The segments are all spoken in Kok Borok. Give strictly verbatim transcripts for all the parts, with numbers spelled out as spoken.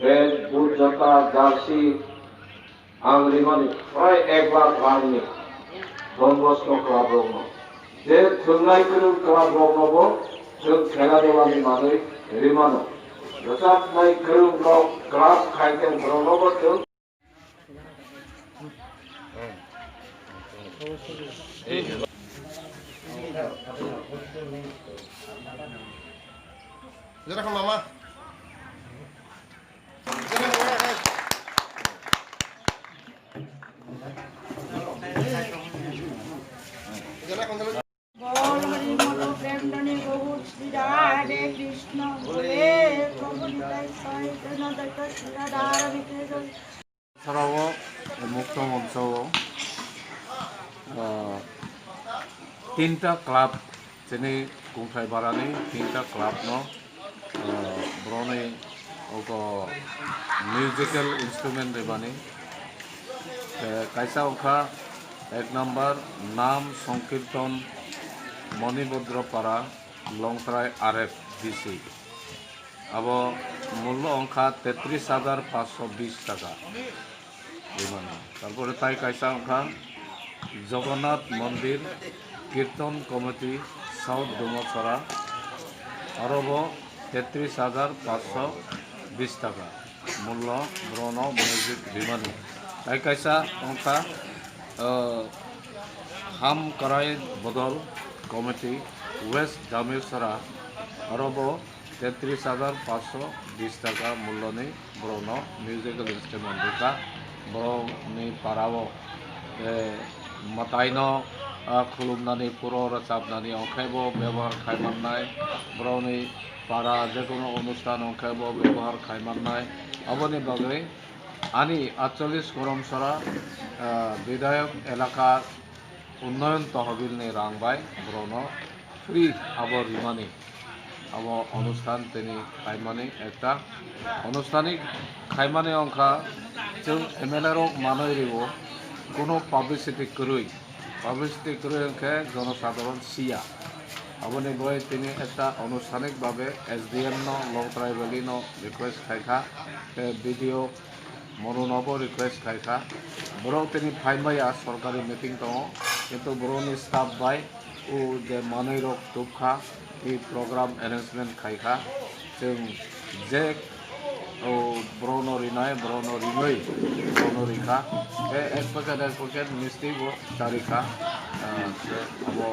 Pant, boot, jota, jersey, ang rimani prai ek lakh rangni Don Bosco club rokno. Je thwngnai kwrwng club roknobo thwng khela dulani manwi rimano. Rwchapnai kwrwng rok club khai khe boroknobo thwng. Jora kha mama. Jora kha mama. বল হরি মন প্রেম ধনে গৌর শ্রী রাধে কৃষ্ণ বলে প্রভু নিতাই চৈতন্য দ্বৈত শ্রী রাধারণিতে জয়। Sarao mukto monsao, ah, tinta club, chini Kungthai Barani tinta club no, ah, boroni ogo musical instrument rimani. Eh, kaisa wngkha ek number Nam Sankirtan Manibhadra Para Longtrai R F D C. Abo mullo wngkha tetris hajar paanch sho bis taka. Bimano. Tarpore tai kaisa wngkha Jagannath Mandir Kirtan Committee South Dumachara. Arobo tetris hajar paanch sho bis taka. Mullo borokno music rimani. Tai kaisa wngkha, ah, Ham Karai Bodol Committee West Jamir Sara. Arobo tetris hajar paanch sho bis taka mulloni borokno musical instrument rwkha. Borokni parao, eh, mwtaino, ah, khulumnani, puro rwchapnani, okhaibo bebohar khaimannai. Borokni para jekono onusthan okhaibo bebohar khaimannai. Aboni bagwi ani atchollis Korom Sara, ah, Bidhayok Elaka Unnoyon Tohobilni rang bai borokno free abo rimani. Abo onusthan tini khaimani ekta onusthanik khaimani wngkha chwng M L A rok manwi rio, kuno publicity kwrwi, publicity kwrwi wngkhe jonosadharon siya. Aboni bagwi tini ekta onusthanik babe S D M no, Longtrai Valley no request khaikha, tei B D O Mono nobo request khaikha. Borok tini phaimaya sorkari meeting tongo, kintu borokni staff bai o je manwi rok tubkha, tei program arrangement khaikha. Chwng je o borokno rinai, borokno rinwi, borokno rikha. Tei ek packet, ek packet misti bo charikha. Ah, abo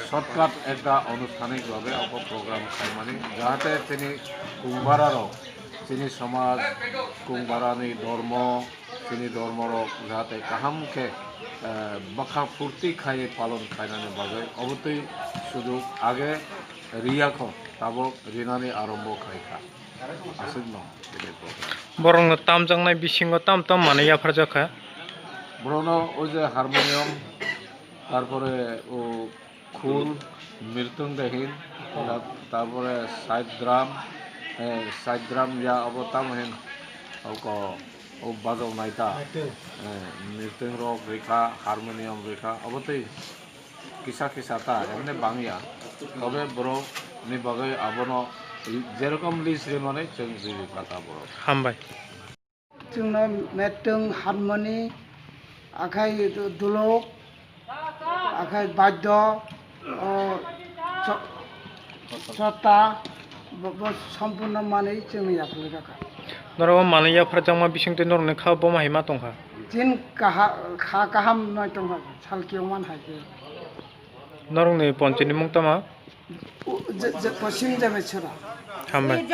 shortcut ekta onusthanik babe abo program khaimani, jahate tini kungbara rok chini somaj, kungbarani dormo, chini dormorok jahate kaham khe, eh, bwkha phurti khai palon khainani bagwi obotwi sujuk age riya kho, tabok rinani arombo khai kha. Aswkno tini program. Borokno tamjaknai bisingo tam tam manwi yapharjak kha. Borokno o je harmonium, tarpore o khul, mirtung de hin, ta-, tarpore side drum, eh, side drum ya abo tamo hin, oko o bajok naita, eh, mirtung rok rikha, harmonium rikha, abo tei kisa kisa ta, emne bangya, tobe borok ni bagwi abono jerokom list rimani chwng riri kha ta borok. Hambai. Chwngno metwng, harmoni, akhai dulok, akhai baddo, o, cho-, chota, bo, bo sompurno manwi chwngno yapharwi rwkha. Norok o manwi yapharjakma bisingtwi norokni kha boma hai ma tongkha? Chini kaha-, kha kaham noi tongkha, sal kiyokman hai khe. Norokni ponchini mung tama? U-, je, je, Poschim Jameshwara. Hambai.